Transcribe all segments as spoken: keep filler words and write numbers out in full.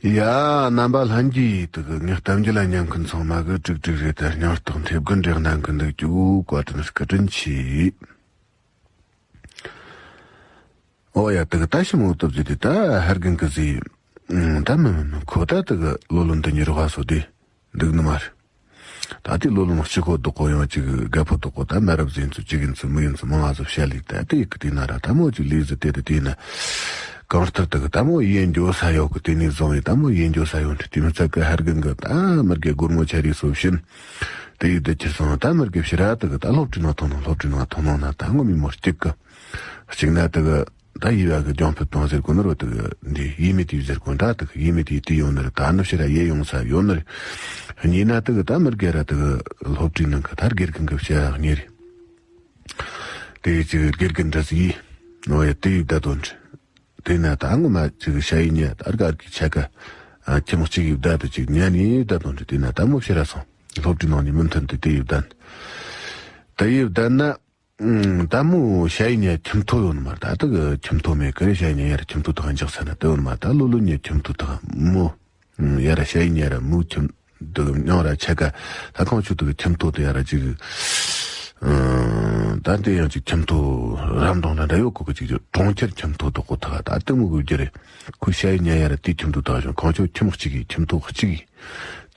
ཡ། རྣམ་པ་ལྷན་རྒྱས་དག་ངའི་གཏམ་རྒྱུད་ལ་ཉན་མཁན་ཚང་མ་གི་ཀྲིག་ཀྲིག་རེད། དེ་སྙིང་སྟོབས་འཐེབ་གི་འདྲེ་གནང་གི་འདུག་ཅུ་བཀའ་དྲིན་སྐུ་དྲིན་ཆེ། ཨོ་ཡ། དག་ད་ཞི་མོ་སྟོབས་ཀྱི་དེ་ད་ཧར་གིན་གི་ཟི། ད་མི་མི་མི་ཁོ་ད་དག་ལོ་ལོན་དུ་ཉི་རོ་བ་སོ་དེ་འདུག་ནི་མ་རེད། ད་ལྟའི་ལོ་ལོན་གཅིག་གོ་བདག་གོ་ཡང་གཅིག་རྒད་པོ་བདག་གོ་ད་མ་རབས་ཟིན་ཚུལ་གཅིག་ཡིན་ཚུལ་མི་ཡིན་ཚུལ་མང་ང་ཚོ་བཤད་ལེགས། ད་དེ་ཡི་གི་དེ་ན་ར་ད་མོ་གཅིག་ལས་ཟི་དེ་དེ་དེ་ན་གང་ལྟར་དག་ད་མོ་ཡིན་འགྱོ་ས་ཡོད་གི། དེ་ནས་བཟུང་ཡི་ད་མོ་ཡིན་འགྱོ་ས་ཡོད་འདྲི། དེ་མི་ཚད་གི་ཧར་གིན་གི་ད་མི་རྒན་སྒོར་མོ་ཆ་རེ་སོ་བཞིན་དེ་ཡི་དེ་ཁྱེར་སོང་། ད་མི་རྒན་ཕྱི་ར་དག་ད་སློབ་གྲྭའི་ནང་ཐོན་ནོ། སློབ་གྲྭའི་ནང་ཐོན་ནོ་ན་ད་ངོ་མི་མོ་གཅིག་གི་གཅིག་ན་དག་ད་ཡི་བ་གི་ལྗོངས་ཕེབས་དང་ཟེར་གོ་ནོ་རོ། དག་འདི་ཡི་མི་དེ་ཟེར་གོ་འདྲ། དག་ཡི་མི་དེ་དེ་ཡོང་ནོ་རེད། ད་ནི་ཕྱི་ར་ཡེ་ཡོང་ས་ཡོད་ནོ་རེད། གཉིས་ན་དག་ད་མི་རྒན་ར་དག་སློབ་གྲྭའི་ནང་གི་ད་དགེ་རྒན་གི་བྱ་བ་གཉིས་རེད། དེ་གཅིག་དགེ་རྒན་འདྲ་ཟིག་ཡིན་ནོ་ཡ། དེ་ཡི་བརྡ་དོན་རེད། དེ་ན་ད་ངོ་མ་གཅིག་ཤ་ཡི་ཉ་ད་དགའ་གི་ཆ་ག་ཁྱིམ་གཅིག་ཡི་བརྡ་དུ་གཅིག་ཉ་ནི་བརྡ་དོན་རེད། དེ་ན་ད་མོ་ཕྱི་ར་སོང་། སློབ་གྲྭའི་ནང་ནས་མུ་མཐུད་དུ་དེ་ཡི་བརྡ། དེ་ཡི་བརྡ་ན། ཨུམ། ད་མོ་ཤ་ཡི་ཉ་ཁྱིམ་ཐོ་ཡོད་ནི་མ་རེད། ད་དག་ཁྱིམ་ཐོ་མེད་གི་རེད། ཤ་ཡི་ཉ་ཡར་ཁྱིམ་ཐོ་དག་འཇག་ས་ན་དེ་ཡོད་ནི་མ་རེད། ད་ལོ་ལོན་ཉ་ཁྱིམ་ཐོ་དག་མོ། ཨུམ། ཡར་ཤ་ཡི་ཉ་ར་མོ་ཁྱིམ་དག་མྱང་ར་ཆ་ག་ད་ཁོང་ཆུ་དག་ཁྱིམ་ཐོ་དེ་ཡར་ཅིག་ཨུམ། ད་དེ་ཡང་ཅིག་ཁྱིམ་ཐོ་རམ་གྲོང་ན་འདྲ་ཡོད་གོ་གི་ཅིག་གྲོང་ཁྱེར་ཁྱིམ་ཐོ་དག་གོ་ཐག་ད་དེ་མོ་གི་རྒྱུ་རེད། ཁོ་ཤ་ཡི་ཉ་ཡར་དེ་ཁྱིམ་ཐོ་དག་བྱུང་། ཁོང་ཆུ་ཁྱིམ་གཅིག་གི་ཁྱིམ་ཐོ་གཅིག་གི་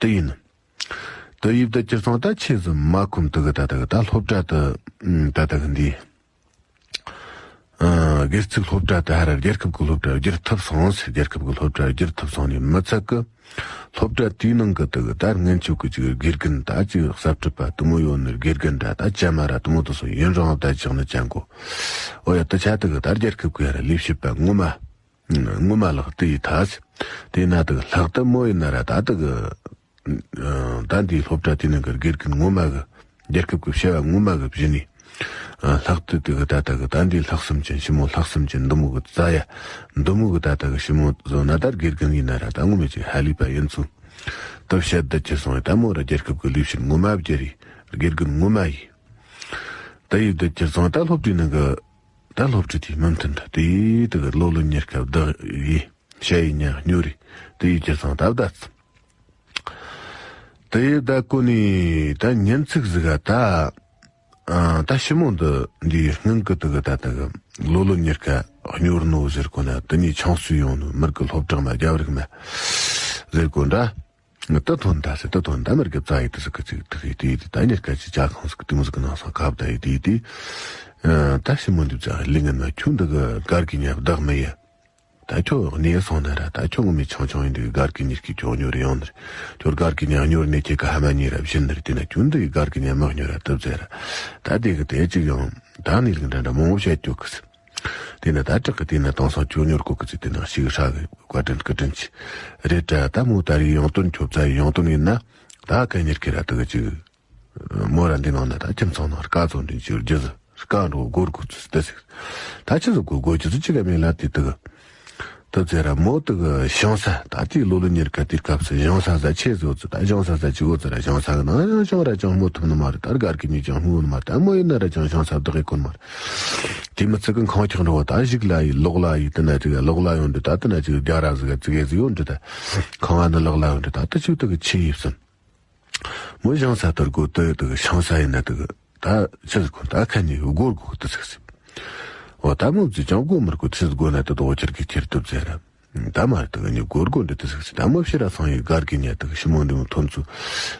དེ་ཡིན། དེ་ཡིབ་དེ་ཁྱེར་སོང་། ད་ཆེ་ཟི་མ་ཁུམ་དུ་གི་ད་ད་གི་ད་སློབ་གྲྭ་དུ་ད་ད་གི་འདི་ཨ་སྒེར་ཚུགས་སློབ་གྲྭ་དུ་ཧ་ར་རྒྱལ་ཁབ་ཀྱི་སློབ་གྲྭ་བསྒྱུར་ཐུབ་སོང་ཟེར། རྒྱལ་ཁབ་ཀྱི་སློབ་གྲྭ་བསྒྱུར་ཐུབ་སོང་ནི་མི་ཚད་གི་སློབ་གྲྭ་དེའི་ནང་གི་ད་གི་ད་སྔོན་ཆད་གི་ཅིག་དགེ་རྒན་ད་ཅིག་གསར་གྲུབ་པ་དུ་མོ་ཡོད་ནི་དགེ་རྒན་ད་ད་ཅ་མ་ར་དུ་མོ་དུ་སོ་ཡུན་རིང་ད་ཅིག་ནི་ཅན་གོ། ཨོ་ཡ། དུ་ཆ་དུ་གི་ད་རྒྱལ་ཁབ་ཀྱི་ཧ་ར་ལས་བྱེད་པ་ངོ་མ་ངོ་མ་ལག་དེ་ཡི་ཐ་ཟེར། དེ་ན་དུ་གི་ལྷག་ཏུ་མོ་ཡིན་ན་ར་ད་དུ་གི་ཨ་ད་འདིའི་སློབ་གྲྭ་དེ་ནང་གི་དགེ་རྒན་ངོ་མ་གི་རྒྱལ་ཁབ་ཀྱི་བྱ་བ་ངོ་མ་གི་བཞིན་ནི། ཨ་ལྷག་ཏུ་དེ་གི་ད་ལྟ་གི་ད་འདིའི་ལྷག་བསམ་ཅན་ཞི་མོ་ལྷག་བསམ་ཅན་འདི་མོ་གི་རྩ་ཡ་འདི་མོ་གི་ད་ལྟ་གི་ཞི་མོ་བཟོ་ན་ད་དགེ་རྒན་ཡིན་ན་ར་ད་ངོ་མ་ཅིག་ཧ་ལས་པ་ཡིན་ཚུལ་དུ་བཤད་ད་ཁྱེར་སོང་། ད་མོ་ར་རྒྱལ་ཁབ་ཀྱི་ལས་བྱེད་ངོ་མ་བརྒྱུད་རེད། དགེ་རྒན་ངོ་མ་ཡིན། ད་ཡིབ་ད་ཁྱེར་སོང་། ད་སློབ་གྲྭའི་ནང་གི་ད་སློབ་ཁྲིད་དེའི་མུ་མཐུད་དུ་དེ་དག་ལོ་ལོན་གཉེར་སྐབས་བདག་ཡིས་ཞ་ཡི་ཉག་སྨྱོ་རེ་དེ་ཡི་ཁྱེར་སོང་། ད་བདག་དེ་ཡི་བདག་གོ་ནི་ད་ཉིན་ཚིག་ཟིག་ག་ད་ཨ་ད་ཞི་མོ་འདི་འདིའི་སྔོན་གི་དག་ད་དག་ལོ་ལོན་གཉེར་སྐབས་སྨྱོ་ར་ནོ་ཟེར་གོ་ན་དེ་ནི་ཆང་སུ་ཡོང་ནོ་མིར་གི་སློབ་གྲོགས་མ་རྒྱབ་རིག་མ་ཟེར་གོ་འདྲ། ད་ཐོན་ད་ཟེར། ད་ཐོན་ད་མར་གི་རྩ་ཡི་དུ་ཟིག་གི་ཅིག་དུ་ཡི་དུ་ཡི་དུ་ད་ཉེར་ཀ་ཅིག་ཇ་ཁང་ཟིག་གི་དུ་མོ་ཟིག་གི་ནང་སོང་ཁབ་ད་ཡི་དུ་ཡི་དུ། ད་ཞི་མོ་འདི་ཙ་ལི་ངན་མ་ཁྱོད་འདི་གི་སྒར་གི་ཉ་བདག་མི་ཡ། ད་ཁྱོད་གནས་སོང་ན་ར་ད་ཁྱོད་ངོ་མི་ཆུང་ཆུང་ཡིན་དུས་སྒར་གི་ཉེར་ཀི་ཁྱོད་སྨྱོ་རེ་ཡོང་ནི་རེད། ཁྱོད་སྒར་གི་ཉ་སྨྱོ་རེ་ནས་ཁྱེད་ཀ་ཧ་མ་ཉེ་ར་བཞིན་ནི་རེད། དེ་ན་ཁྱོད་འདི་ཡི་སྒར་གི་ཉ་མི་སྨྱོ་ར་དུ་ཟེར་ར། ད་དེ་གི་དེ་ཅིག་ཡོང་ད་ནི་ལིག་འདྲ་འདྲ་མང་བོ་བཤད་རྒྱུ་གི་ཟེར། དེ་ན་ད་དྲག་གི་དེ་ན་དེང་སང་ཁྱོད་སྨྱོ་ར་གོ་གི་ཚིག་དེ་ན་ཞིག་ཧྲ་གི་བཀའ་དྲིན་སྐུ་དྲིན་ཆེ་རེད་དྲ། ད་མོ་ད་རེས་ཡོང་དོན་ཁྱོད་རྩ་ཡི་ཡོང་དོན་ཡིན་ན་ད་ག་ཉེར་ཁེ་ར་དུ་གི་ཅིག་མོ་ར་འདི་ནང་ན་ད་ཁྱིམ་ཚང་ནང་དཀའ་ཚོང་འདྲེན་བྱེད་རྒྱུ་ཟིག་དཀའ་འགྲོ་སྒོར་དགོས་ཚུལ་དེ་ཟིག་ད་ཆི་ཟིག་དགོས་དགོས་རྒྱུ་ཟིག་ཅི་ག་མེད་ལ་དེ་དུ་གི་དུ་ཚེ་ར་མོ་དུ་གི་ཞིང་ས་ད་དེའི་ལོ་ལོ་ཉེར་ཀ་དེའི་སྐབས་སུ་ཞིང་ས་ཟ་ཆེ་ཟོ་ཚུལ་ད་ཞིང་ས་ཟ་ཆི་གོ་ཚུལ་ར་ཞིང་ས་གི་ནང་ཞིང་ར་ཅང་སྨོ་ཐུབ་ནི་མ་རེད། ད་སྒར་གི་མྱི་ཅང་སྨོ་ནི་མ་རེད། ད་མོ་ཡིན་ན་ར་ཅང་ཞིང་ས་བདག་གི་ཁོ་ནི་མ་རེད། དེ་མི་ཚིག་གི་ཁང་ཁྱག་འགྲོ་བ་ད་གཞུག་ལ་ཡི་ལོག་ལ་ཡི་དུ་ན་ཅིག་ལོག་ལ་ཡོང་འདྲི། ད་དུ་ན་ཅིག་རྒྱ་ར་ཟིག་ཙིག་གེ་ཟིག་ཡོང་འདྲི། ད་ཁང་བ་ནི་ལོག་ལ་ཡོང་འདྲི། ད་དུ་ཆུ་དུ་གི་ཆི་ཡིབ་སོན། མོ་ཞིང་ས་དུར་གོ་དུ་དུ་ཞིང་ས་ཡིན་ན་དུ་གི་ད་ཆི་ཟིག་གོ་ད་ཁ་ཉི་སྒོར་གོ་དུ་ཟིག་ཟིག་འོ་ད་མོ་ཙི་ཅང་སྒོ་མར་གོ་ཆི་ཟིག་གོ་ན་དུ་དོ་ཁྱེར་གི་ཁྱེར་དུ་ཟེར་ར། ད་མ་དུ་གི་ཉི་སྒོར་གོ་འདྲི་དུ་ཟིག་ཟིག་ད་མོ་ཕྱི་ར་སང་ཡི་སྒར་གི་ཉ་དུ་གི་ཞི་མོ་འདི་མོ་ཐོན་ཚུ་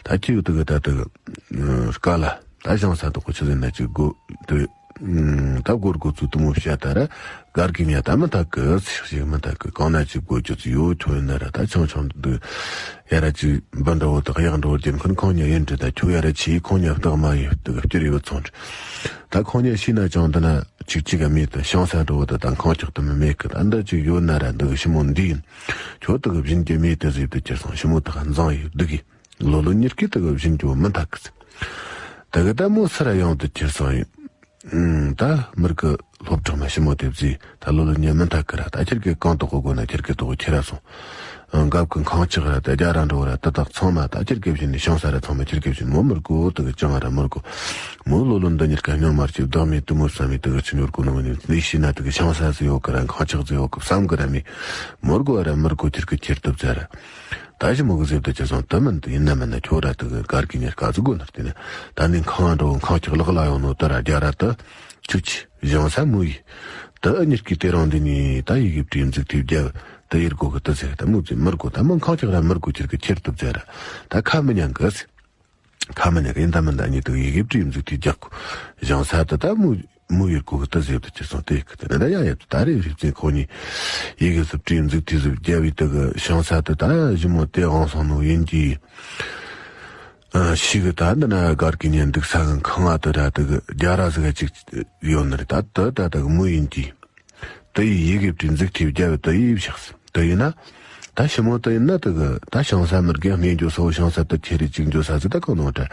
ད་ཁྱི་ཡོད་དུ་གི་ད་དུ་གི་སྐ་ལ། ད་ཞིང་ས་དུ་གོ་ཆི་ཟིག་ན་ཅིག་གོ་དུ། ད་སྒོར་གོ་ཚུ་དུ་མོ་བཤད་ད་ར། སྒར་གི་ཉ་ད་མི་ཐག་གི་ཟིག་ཞིག་མི་ཐག་གི་གང་ན་ཅིག་གོ་ཅི་ཚུ་ཡོད་ཁྱོད་ཡིན་ན་ར་ད་ཆང་ཆང་འདི་ཡ་ར་ཅིག་འབུ་འདྲ་བོ་དག་གཡག་འདྲ་བོ་རྒྱན་ཁོན་ཁང་ཉ་ཡིན་འདྲི། ད་ཁྱོད་ཡ་ར་ཆི་ཁང་ཉ་བདག་མ་ཡིན་དུ་གི་བསྐྱུར་ཡོད་ཚོང་འདྲི། ད་ཁང་ཉ་ཤི་ན་ཅང་འདི་ན་ཅིག་ཅིག་ག་མེད་དུ་ཞིང་ས་འདྲ་བོ་དུ་ད་ཁང་ཁྱག་དུ་མི་མེད་གི། ད་འདི་ཅིག་ཡོད་ན་ར་འདི་གི་ཞི་མོ་འདི་ཡིན། ཁྱོད་དུ་གི་བཞིན་གྱི་མེད་དུ་ཟིག་དུ་ཁྱེར་སོང་ཞི་མོ་དག་འཛང་ཡོད་འདི་གི། ལོ་ལོ་ཉེར་ཀི་དག་བཞིན་གྱི་མི་འཐག་གི་ཟེར། དག་ད་མོ་སི་ར་ཡང་དུ་ཁྱེར་སོང་ཡིན། ད་མིར་གི་སློབ་གྲོགས་མ་ཞི་མོ་དེ་བཟི་ད་ལོ་ལོ་ཉེ་མི་འཐག་གི་ར། ད་ཁྱེར་གི་གང་དོག་གོ་དགོས་ན་ཁྱེར་གི་དོག་ཁྱེར་ར་སོང་། འགབ་ཀྱི་ཁང་ཆག་ར་ད་རྒྱ་ར་འགྲོ་ར་ད་དག་ཚང་མ་ད་ཁྱེར་གེ་བཞིན་ནས་ཤིང་ས་ར་ཚང་མ་ཁྱེར་གེ་བཞིན་མོ་མི་དགོ་དག་ཅང་ར་མི་དགོ། མོ་ལོ་ལོ་འདི་ཉིད་ཀ་སྙིང་མར་གྱི་བདག་མེད་དུ་མོ་བསམ་མེད་དག་ཅི་ཉོར་གོ་ནོ་མི་ནི་ལས་ཤི་ན་དག་ཤིང་ས་ཟི་ཡོད་ཀི་ར་ཁང་ཆག་ཟི་ཡོད་ཀི་བསམ་གི་ར་མི་མི་དགོ་ར་མི་དགོ་ཁྱེར་གི་ཁྱེར་ཐུབ་ཚ་ར། ད་ཞི་མོ་གི་ཟེར་དུ་ཅི་སོང་དུ་མིན་དུ་ཡིན་ན་མིན་ན་ཁྱོད་ར་དག་གར་གི་ཉེར་ཀ་ཟི་དགོ་ནར་དེ་ནི་ད་ནི་ཁང་འགྲོ་ཁང་ཆག་ལག་ལ་ཡོང་ནོ་དུ་ར་རྒྱ་ར་དུ། ཁྱོད་ཀྱིས་ཞིང་ས་མོ་ཡིས། ད་ཨ་མྱུར་གྱིས་དེ་རིང་འདི་ནས་ད་ཡི་གེ་བྲིས་མཛུག་ཐེབས་རྒྱབ་ད་ཡེར་གོ་གི་ད་ཟེར་ད་མོ་ཚེ་མི་དགོ་ད་མོ་ཁང་ཆག་ར་མི་དགོ་ཁྱེར་གི་ཁྱེར་ཐུབ་ཟེར་ར། ད་ཁ་མི་ཉན་གི་ཟེར། ཁ་མི་ཉན་གི་ཡིན་ད་མིན་ད་ཨ་ནི་ད་ཡི་གེ་བྲིས་མཛུག་ཐེབས་རྒྱག་གོ། ཞིང་ས་ད་ད་མོ་མོ་ཡེར་གོ་གི་ད་ཟེར་ད་ཁྱེར་སོང་དེ་གི་ད་ན་ད་ཡ་ཡ་ད་རེ་རེ་བཙན་ཁོ་གཉིས་ཡི་གེ་སུ་བྲིས་མཛུག་ཐེབས་སུ་རྒྱབ་བི་ད་གི་ཞིང་ས་ད་ད་ཞི་མོ་དེ་འོང་སོང་ནོ་ཡིན་གྱི། ཨ་ཤི་གི་ད་འདི་ན་སྒར་གི་ཉན་འདུག་ས་གི་ཁང་ང་དུ་ར་དུ་གི་རྒྱ་ར་ཟི་ག་ཅིག་ཡོད་ནི་རེད། ད་དུ་ད་དུ་གི་མོ་ཡིན་གྱི་དུ་ཡི་ཡི་གེ་བྲིས་མཛུག་ཐེབས་རྒྱ་བི་དུ་ཡི་བཞག་སི་དུ་ཡིན་ན། ད་ཞི་མོ་དུ་ཡིན་ན་དུ་གི་ད་ཤིང་ས་མི་རྒན་གནས་འགྱོ་ས་བོ་ཤིང་ས་དུ་ཁྱེར་རེ་ཅིག་འགྱོ་ས་ཟི་ད་གང་ནོ་ད།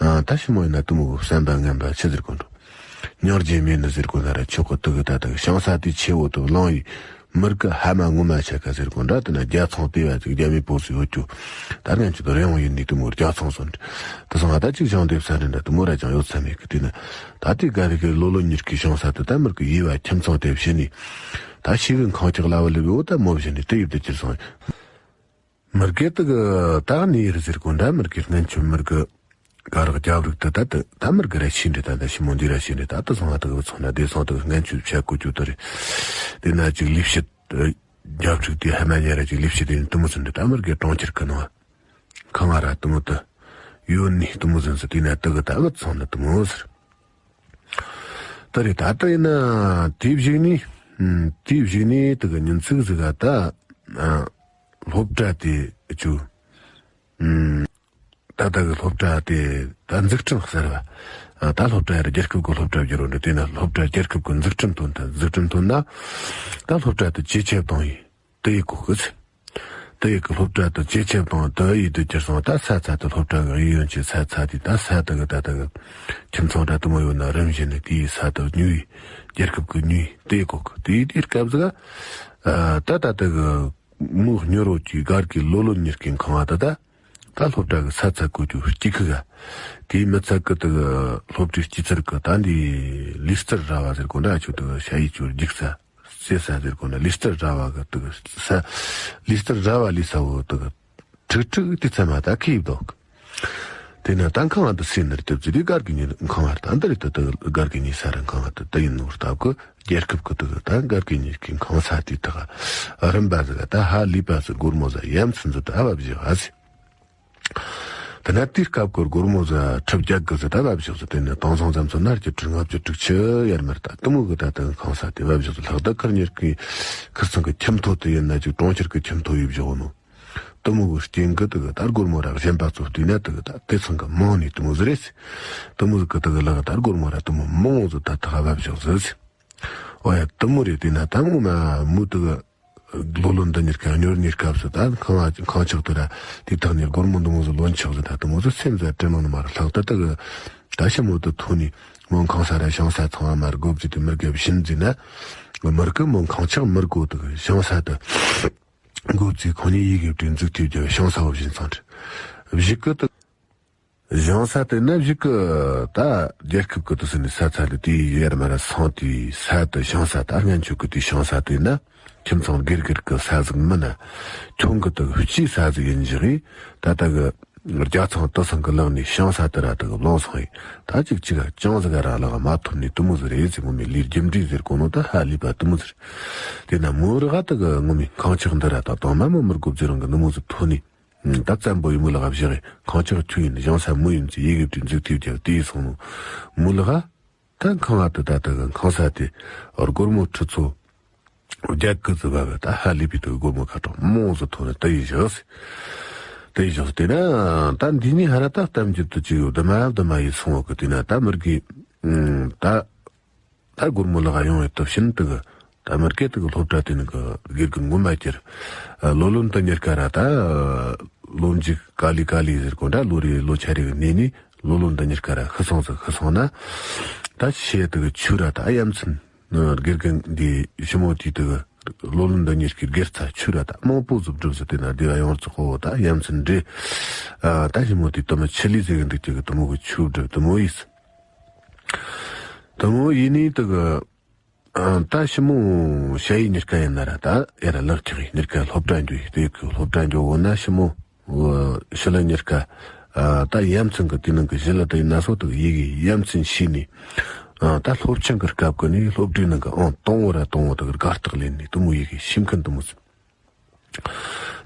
ཨ་ད་ཞི་མོ་ཡིན་ན་དུ་མོ་གི་བསམ་པ་ངན་པ་ཆི་ཟེར་གོ་འགྲོ། ཉག་རྗེས་མེད་ནི་ཟེར་གོ་ན་ར་ཆོག་གི་དུ་གི་ད་དུ་གི་ཤིང་ས་དེ་ཆེ་བོ་དུ་གླང་ཡི། མི་རིགས་ཀྱི་ཧ་མ་ངོ་མ་ཆ་ཁ་ཟེར་གོ་འདྲ་དེ་ན་རྒྱ་ཚང་ལྟེ་བ་ཅིག་རྒྱ་མི་པོ་སུ་ཡོད་རྒྱུ། ད་ང་ཚོ་དུ་རེ་འོང་ཡིན་ནི་དུ་མོ་རྒྱ་ཚང་སོན། དུ་སོང་ང་ད་ཅིག་བྱང་དེབ་ས་རེ་འདྲ་དུ་མོ་ར་ཅང་ཡོད་ས་མེད་གི་དེ་ན། ད་དེ་ག་རེ་གི་ལོ་ལོ་ཉིར་གི་ཤིང་ས་དུ་ད་མི་རིགས་ཀྱི་ཡི་བ་ཁྱིམ་ཚང་དེ་བྱེད་ནི། ད་ཤི་གི་ཁང་ཆག་ལ་བ་ལི་བི་འོ་ད་མོ་བྱེད་ནི་དེ་ཡིབ་དུ་ཅིར་སོང་། མི་རྒན་དུ་གི་ད་ནི་ཡིར་ཟེར་གོ་འདྲ་མི་རྒན་སྔན་ཆུ་མི་རྒན། ག་རག་རྒྱབ་རིགས་དེ་ད་དེ་ད་མི་རྒན་ར་ཤི་འདྲི་ད་ད་ཤི་མོ་འདི་ར་ཤི་འདྲི་ད་དུ་སོང་ང་དུ་གི་ཚོང་ན་བདེ་སོང་དུ་སྔན་ཆུ་བྱ་ཀུ་ཅུ་དུ་རེད། དེ་ན་ཅིག་ལི་ཕྱི་རྒྱབ་རིགས་དེ་ཧ་མ་ཉེ་ར་ཅིག་ལི་ཕྱི་དེ་ནི་དུ་མོ་ཚུན་འདྲི་ད་མི་རྒན་གྲོང་ཁྱེར་གི་ནང་ཁང་ང་ར་དུ་མོ་དུ་ཡོད་ནི་དུ་མོ་ཚུན་ཚུ་དེ་ན་དུ་གི་ད་གི་ཚོང་ན་དུ་མོ་ཟེར། ད་རེད་ད་ལྟ་ཡིན་ན་དེའི་གཞུག་ནས་དེའི་གཞུག་ནས་དེ་གི་ཉིན་ཚིག་ཟིག་ག་ད་སློབ་གྲྭ་དེ་ཅུ་ད་ལྟ་གི་སློབ་གྲྭ་དེ་ད་འཛུགས་སྐྲུན་ཟེར་བ་ད་སློབ་གྲྭ་ཡར་རྒྱལ་ཁབ་ཀྱི་སློབ་གྲྭ་བསྒྱུར་བ་འདྲ་དེ་ན་སློབ་གྲྭ་རྒྱལ་ཁབ་ཀྱི་འཛུགས་སྐྲུན་ཐོན་ད་འཛུགས་སྐྲུན་ཐོན་ན་ད་སློབ་གྲྭ་དེ་ཇེ་ཆེ་བཏང་ཡིན། དེ་ཡི་གོ་སྐུ་ཚེ། དེ་ཡི་གི་སློབ་གྲྭ་དུ་ཇེ་ཆེ་བཏང་དུ་ཡི་དུ་གྱུར་སོང་ད་ས་ཚ་དུ་སློབ་གྲྭ་གི་ཡི་ཡོན་གྱི་ས་ཚ་དེ་ད་ས་དུ་གི་ད་དུ་གི་ཁྱིམ་ཚང་འདྲ་དུ་མོ་ཡོད་ན་རིམ་བཞིན་ནས་དེའི་ས་དུ་ཉུལ་ཡི་རྒྱལ་ཁབ་གི་ཉུལ་ཡི་དེ་ཡི་གོ་གི་དེ་ཡི་དེའི་སྐབས་སུ་ད་ད་དུ་གི་མོ་ཉོ་རོ་གྱི་སྒར་གི་ལོ་ལོ་ཉེར་གི་ཁང་བ་དུ་ད་ད་སློབ་གྲྭ་གི་ས་ཚ་གོ་རྒྱུ་སྐྱིད་ཁུ་ག་དེའི་མི་ཚ་གི་དུ་གི་སློབ་གྲྭའི་སྐྱིད་ཚར་གི་ད་འདི་ལི་རྩར་ར་བ་ཟེར་གོ་འདྲ་ཆུ་དུ་ཤ་ཡི་ཆུ་རྒྱུག་ས། ཟེར་ས་ཟེར་གོ་ན་ལི་སྟར་ར་བ་གི་དུ་ས། ལི་སྟར་ར་བ་ལི་ས་བོ་དུ་ཁྲིག་ཁྲིག་དེ་ཚ་མ་ད་ཁི་ཡིབ་དོག་དེ་ན་ད་ཁང་བ་དུ་སེ་ནར་དུ་ཙི་དེ་སྒར་གི་ཉི་ཁང་བ་ད་འདི་རེད་དུ་དུ་སྒར་གི་ཉི་ས་ར་ཁང་བ་དུ་དུ་ཡིན་ནོར་སྟབས་གི་རྒྱལ་ཁབ་གི་དུ་ད་སྒར་གི་ཉི་གི་ཁང་ས་དེ་དག་རིམ་པ་ཟིག་ད་ཧ་ལི་པ་ཟིག་སྒོར་མོ་ཟ་ཡམ་ཚུན་ཟིག་ད་བབ་བཞི་ཨ་ཟི། དེ་ན་དེའི་སྐབས་ཀྱི་སྒོར་མོ་ཟ་ཁྲི་བརྒྱད་གི་ཟི་ད་བབ་ཞོག་ཟི་དེ་ནས་དེང་སང་ཙམ་ཚོ་ནར་གྱི་ཁྲི་ལྔ་བཅུ་དྲུག་ཅུ་ཡར་མར་ད་དུ་མོ་གི་ད་ད་གང་ས་དེ་བབ་ཞོག་ཟི་ལྷག་ད་ཁར་ཉེར་གི་ཁིར་ཚང་གི་ཁྱིམ་ཐོ་དེ་ཡིན་ན་ཅིག་གྲོང་ཁྱེར་གི་ཁྱིམ་ཐོ་ཡིབ་ཞོག་ནོ། དུ་མོ་གི་རྐྱེན་གི་དུ་གི་ད་སྒོར་མོ་ར་གཞན་པ་ཚོ་བལྟས་ན་དུ་གི་ད་དེ་ཚང་གི་མང་ནི་དུ་མོ་ཟི་རེད། དུ་མོ་གི་དུ་གི་ལག་ད་སྒོར་མོ་ར་དུ་མོ་མང་ཟི་ད་ད་བབ་ཞོག་ཟི། ཨོ་ཡ་དུ་མོ་རེད་དེ་ན་ད་ངོ་མ་མོ་དུ་གི་ལོ་ལོན་འདི་གཉིས་ཀ་གཉོར་གཉིས་སྐབས་སུ་ད་ཁང་ཁང་ཆག་ཏུ་ར་དེ་དག་ནས་སྒོར་མོ་འདི་མོ་ཟིག་ལོན་ཆག་ཟིག་ད་དུ་མོ་ཟིག་སེམས་ཟ་དྲན་ནང་ནི་མ་ར་ལྷག་ད་ད་གི་ད་ཤི་མོ་དུ་ཐོ་ནི་མོ་ཁང་ས་ར་ཤང་ས་ཚང་བ་མ་ར་སྒོ་བརྒྱུད་དུ་མི་རྒྱབ་བཞིན་ཟིན་ན་མི་ར་གི་མོ་ཁང་ཆག་མི་ར་གོ་དུ་གི་ཤང་ས་དུ་སྒོ་བརྒྱུད་ཁོ་ནི་ཡི་གེ་བྲིས་འཛུགས་ཐེབས་རྒྱབ་ཤང་ས་བ་བཞིན་ཚང་དུ་བཞི་གི་དུ། ཞིང་ས་དེ་ན་བཞི་གི་ད་རྒྱལ་ཁབ་ཀྱི་དུ་སི་ནི་ས་ཚ་ལི་དེའི་ཡར་མ་ར་སང་དེའི་ས་དུ་ཞིང་ས་ད་སྔན་ཆོས་ཀྱི་དེའི་ཞིང་ས་དེ་ན་ཁྱིམ་ཚང་སྒེར་སྒེར་གྱི་ས་ཟིག་མིན་ན་ཁྱོང་གི་དུ་སྤྱིའི་ས་ཟིག་ཡིན་ཞིག་ཡིན་ད་ལྟ་གི་རྒྱ་ཚང་དུ་སང་གི་ལག་ནས་ཞིང་ས་དེ་ར་དུ་གི་བླངས་སོང་ཡིན་ད་ཅིག་ཅིག་ཅང་ཟིག་ར་ལག་མ་ཐོབ་ནས་དུ་མོ་ཟིག་རེད་ཟིག་ངོ་མའི་ལས་རྒྱུ་འབྲས་ཟེར་གོ་ནོ་ད་ཧ་ལས་པ་དུ་མོ་ཟིག་རེད། དེ་ན་མོ་རི་ག་དུ་གི་ངོ་མའི་ཁང་ཆག་འདི་ར་ད་དང་མ་མོ་མི་རྒོབ་ཟེར་རང་གི་ནུ་མོ་ཟིག་ཐོ་ནས། ད་བཙན་པོ་ཡི་མོ་ལ་ག་བཞག་གི་ཁང་ཆག་ཁྱུ་ཡིན་ཞིང་ས་མོ་ཡིན་ཚེ་ཡི་གེ་བྲིས་འཛུགས་ཐེབས་རྒྱབ་དེ་ཡི་སོང་ནོ། མོ་ལ་ག་ད་ཁང་བ་དུ་ད་ད་གི་ཁང་ས་དེ་སྒོར་མོ་ཁྲི་ཚོ་རྒྱ་གི་ཟི་བ་བ་ད་ཧ་ལི་པི་དུ་སྒོར་མོ་ཁ་གྲོང་མོ་ཟི་ཐོ་ནི་ད་ཡི་བཞག་སི། ད་ཡི་བཞག་སི་དེ་ན་ད་འདི་ནི་ཧ་ར་ད་གཏམ་རྒྱུད་དུ་ཅི་ཡོད་དུ་མ་བ་དུ་མ་ཡི་སོང་བ་གི་དེ་ན་ད་མི་རྒི་ད། ད་སྒོར་མོ་ལག་ཡོང་བའི་སྟོབས་ཆེན་དུ་གི་ད་མི་སྐད་དུ་གི་སློབ་གྲྭ་དེ་ནི་གི་དགེ་རྒན་ངོ་མ་ཁྱེར། ལོ་ལོན་དུ་ཉེར་ཀ་ར་ད་ལོ་མཇུག་ཀ་ལི་ཀ་ལི་ཟེར་གོ་འདྲ་ལོ་རེ་ལོ་ཆ་རེ་གི་གནས་ནས་ལོ་ལོན་དུ་ཉེར་ཀ་ར་ཤི་སོང་ཟིག་ཤི་སོང་ན། ད་ཆེ་དུ་གི་ཆུ་ར་ད་ཡ་མཚན་དགེ་རྒན་འདི་ཞི་མོ་དེ་དུ་གི་ ལོ་ལོན་འདི་གཉིས་ཀྱི་སྒེར་རྩ་ཆོས་ར་ད་མང་པོ་ཟིག་སྒྲུབ་ཟིག་དེ་ན་སྡེ་བ་ཡོངས་རྫོགས་གོ་ད་ཡ་མཚན་འདྲེ། ཨ་ད་ཞི་མོ་དེ་དུ་མི་ཆི་ལི་ཟེར་གི་འདུག་ཅིག་གི་དུ་མོ་གི་ཆོས་སྒྲུབ་དུ་མོ་ཡིས། དུ་མོ་ཡིན་ནི་དུ་གི་ཨ་ད་ཞི་མོ་ཞ་ཡི་གཉིས་ཀ་ཡིན་ན་ར་ད་ཡ་ར་ལག་ཁྱག་ཡི་གཉིས་ཀ་སློབ་གྲྭ་འགྱོ་ཡི་དེ་གི་སློབ་གྲྭ་འགྱོ་འོ་ན་ཞི་མོ། ཞི་ལི་གཉིས་ཀ་ཨ་ད་ཡ་མཚན་གི་དེ་ནང་གི་ཞི་ལི་དེ་ཡིན་ན་སོ་དུ་ཡི་གི་ཡ་མཚན་ཤེས་ནི། ཨ་ད་སློབ་ཆེན་གི་སྐབས་གི་ནི་སློབ་གྲྭའི་ནང་གི་ཨང་དང་བོ་ར་དང་བོ་དུ་གི་དགའ་རྟགས་ལེན་ནི་དུ་མོ་ཡི་གི་ཤིང་མཁན་དུ་མོ་ཟིག་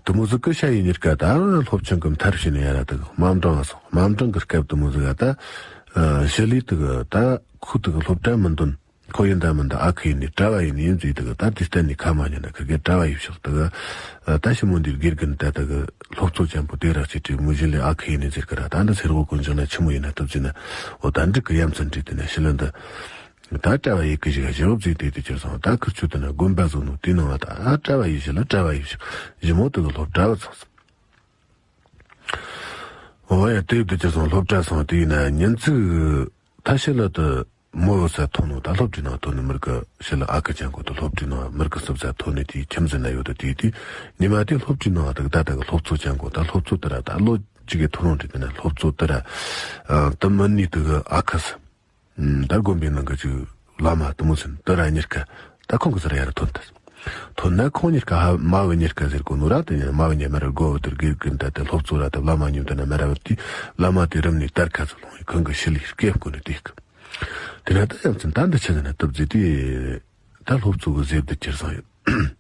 དུ་མོ་ཟིག་གི་ཞ་ཡི་གཉིས་ཀ་ད་སློབ་ཆེན་གི་མཐར་ཕྱིན་ནི་ཡ་ར་དུ་གི་དམའ་འབྲིང་ང་སོང་དམའ་འབྲིང་གི་སྐབས་དུ་མོ་ཟིག་ཨ་ད་ཞི་ལི་དུ་གི་ད་ཁུ་དུ་གི་སློབ་གྲྭ་མི་འདོན། ཁོ་ཡིན་ད་མིན་ད་ཨ་ཁུ་ཡིན་ནི་གྲྭ་བ་ཡིན་ནི་ཡིན་ཟིག་དུ་གི་ད་དེ་གཏན་ནས་ཁ་མ་ཉན་ན་ཁི་གེ་གྲྭ་བ་ཡིན་ཕྱོགས་དུ་གི་ད་ཞི་མོ་འདིར་དགེ་རྒན་ད་དུ་གི་སློབ་གཙོ་ཅན་པོ་དེ་ར་ཅིག་དྲིས་མོ་ཞི་ལི་ཨ་ཁུ་ཡིན་ནི་ཟེར་གི་ར་ད་འདི་ཚེ་རོགས་ཀུན་བཞག་ན་ཆི་མོ་ཡིན་ན་སྟབས་ཟིན་ན་འོ་ད་འགྲིག་གི་ཡ་མཚན་དྲིས་དེ་ན་ཞི་ལི་འདི་ད་གྲྭ་བ་ཡི་གི་ཞིག་ག་ཞི་རོགས་ཟིག་དེ་དེ་ཁྱེར་སོང་ད་ཁུར་ཆུ་དུ་ན་དགོན་པ་བཟོ་ནོ་དེ་ནང་བ་ད་ཨ་གྲྭ་བ་ཡིན་ཞི་ལི་གྲྭ་བ་ཡིན་ཕྱོགས་ཞི་མོ་དུ་གི་སློབ་གྲྭ་བ་ཚང་སོང་། འོ་ཡ་དེ་དུ་ཁྱེར་སོང་སློབ་གྲྭ་སོང་དེ་ཡིན་ན་ཉིན་ཚིག་ད་ཞི་ལི་དུ་མོ་ཡོད་ས་ཐོན་ནོ་ད་སློབ་གྲྭའི་ནང་ཐོན་ནི་མིར་གི་ཞི་ལི་ཨ་ཁུ་ཅན་གོ་ད་སློབ་གྲྭའི་ནང་མིར་གི་སུབ་ས་ཐོན་ནི་དེའི་ཁྱིམ་ཟིན་ན་ཡོད་ད་དེའི་དེ་ཉི་མ་དེ་སློབ་གྲྭའི་ནང་ད་ད་ད་གི་སློབ་གཙོ་ཅན་གོ་ད་སློབ་གཙོ་དེ་ར་ད་ལོ་གཅིག་གི་ཐོན་རུང་དྲིས་དེ་ན་སློབ་གཙོ་དེ་ར་ཨ་དུ་མི་ནི་དུ་གི་ཨ་ཁུ་ས་ད་དགོན་པའི་ནང་གི་ཅིག་བླ་མ་དུ་མོ་ཚུན་དུ་ར་གཉིས་ཀ་ད་ཁོང་གི་སར་ཡར་ཐོན་ཐལ། ཐོན་ན་ཁོང་གཉིས་ཀ་ཧ་མ་བུ་གཉིས་ཀ་ཟེར་གོ་ནོ་ར་དེ་ནས་མ་བུ་གཉིས་མ་ར་དགོ་བུ་དུར་དགེ་རྒན་ད་དེ་སློབ་གཙོ་ར་དེ་བླ་མ་མཉམ་དུ་ན་མ་ར་བུ་དེ་བླ་མ་དེ་རིམ་ནས་དར་ཁ་ཚུ་ལོང་ཡི་ཁོང་གི་ཞི་ལི་སྐེ་བསྐོན་ནས་དེ་གི་དེ་ན་ད་ཡང་ཚུན་ད་འདི་ཆི་ཟེར་ན་སྟབས་ཟེར་དེ་ད་སློབ་གཙོ་གི་ཟེར་དུ་ཁྱེར་སོང་ཡོད།